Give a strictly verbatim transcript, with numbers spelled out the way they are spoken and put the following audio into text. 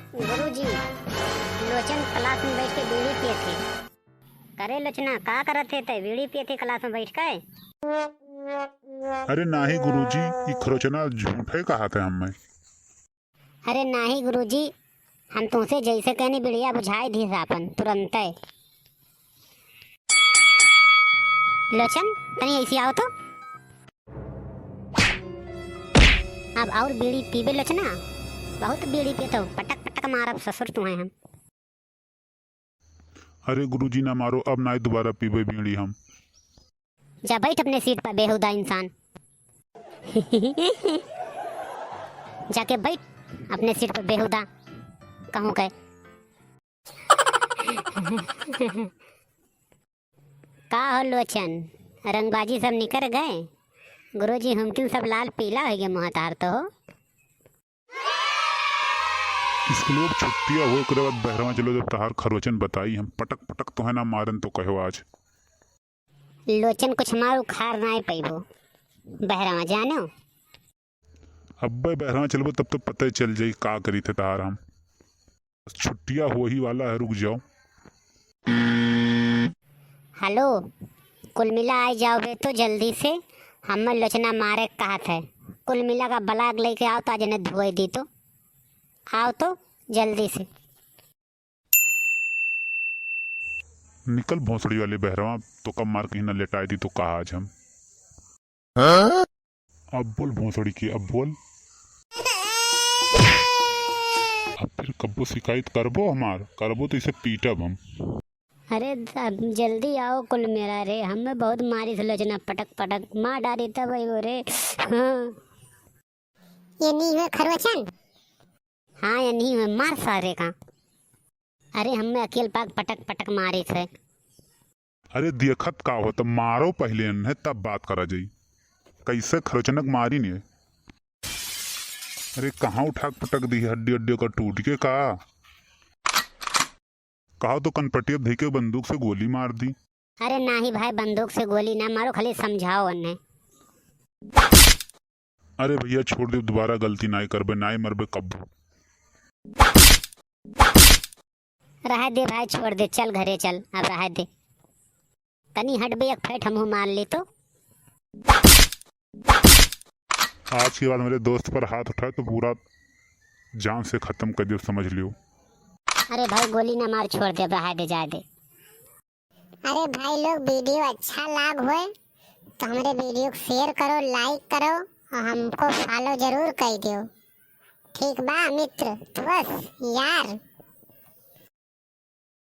गुरुजी, लोचन class में बैठ के बीड़ी पियत है। करे लोचना, का करत है तै? बीड़ी पियत है class में बैठ के? अरे नाही गुरुजी, ई खरोचना झूठे कहत है हमें। अरे नाही गुरुजी, हम तुमसे जैसे कहनी बीड़िया बुझाई दिहिस आपन तुरंते। लोचन, तनी ऐसी आओ तो। अब और बीड़ी पीबे लोचना? बहुत बीड़ी पियत हो, पटक पटक मारब ससुर तुम्हें हम। अरे गुरुजी ना मारो, अब नाई दोबारा पीबे बीड़ी हम। जा बैठ अपने seat पर बेहुदा इंसान। जाके बैठ अपने seat पर बेहुदा कहूँ के। का हो लोचन, रंगबाजी सब निकर गए? गुरुजी हमकिन सब लाल पीला होइ गए मुँह तार तो हो। स्कूल अब छुट्टिया हो, ओकरे बाद बहरवा चलो, जब तहार खरोचन बताई हम पटक पटक तोहे ना मारन तो कहो आज। लोचन कुछ मार उखार नाय पइबो, बहरवा जानो। अब्बे बहरवा चलबो तब तो पता चल जाई का करी थे तहार हम। छुट्टिया हो ही वाला है, रुक जाओ। हेलो, कुल मिला आ जाओ बे तो जल्दी से, हम लोचना मारे कहत है। कुल मिला का बलाक लेके आओ तो आज इन्हें धोए दी तो। आओ तो जल्दी से। निकल भोसड़ी वाले बहरवा, तो कब मार कहीं ना लेटाए दी तो कहा आज हम। अब बोल भोसड़ी की, अब बोल। अब फिर कब्बो शिकायत करबो हमार, करबो तो इसे पीटब हम। अरे अब जल्दी आओ कुल मेरा रे, हमें बहुत मारी से लोचना पटक पटक मार डारी तब आई वो रे। हाँ। ये नहीं हुए खरोचन? हाँ, ये नहीं हुए, मार सारे का। अरे हमें अकेल पाक पटक पटक मारी थे। अरे देखत का हो, तब मारो पहले इन्हें, तब बात करा जाई। कैसे खरोचनक मारी ने? अरे कहाँ उठा के पटक दी, हड्डी हड्डी का टूट के का? कहा तो कनपटिया धई के बंदूक से गोली मार दी। अरे नाही भाई, बंदूक से गोली ना मारो, खाली समझाओ उन्हें। अरे भैया छोड़ दे, दोबारा गलती नाई करबे, नाई मरबे कब्बो। रहे दे भाई, छोड़ दे, चल घरे चल, अब रहे दे। तनी हट बे, एक फैट हमहू मार ले तो। आज के बाद मेरे दोस्त पर हाथ उठाए तो पूरा जान से खत्म कर दियो, समझ लियो। अरे भाई गोली ना मार, छोड़ दे, अब रहे दे, जाए दे। अरे भाई लोग, video अच्छा लाग होए तो हमरे video को share करो, like करो और हमको follow जरूर कर दियो। ठीक बा मित्र, दोस्त, यार।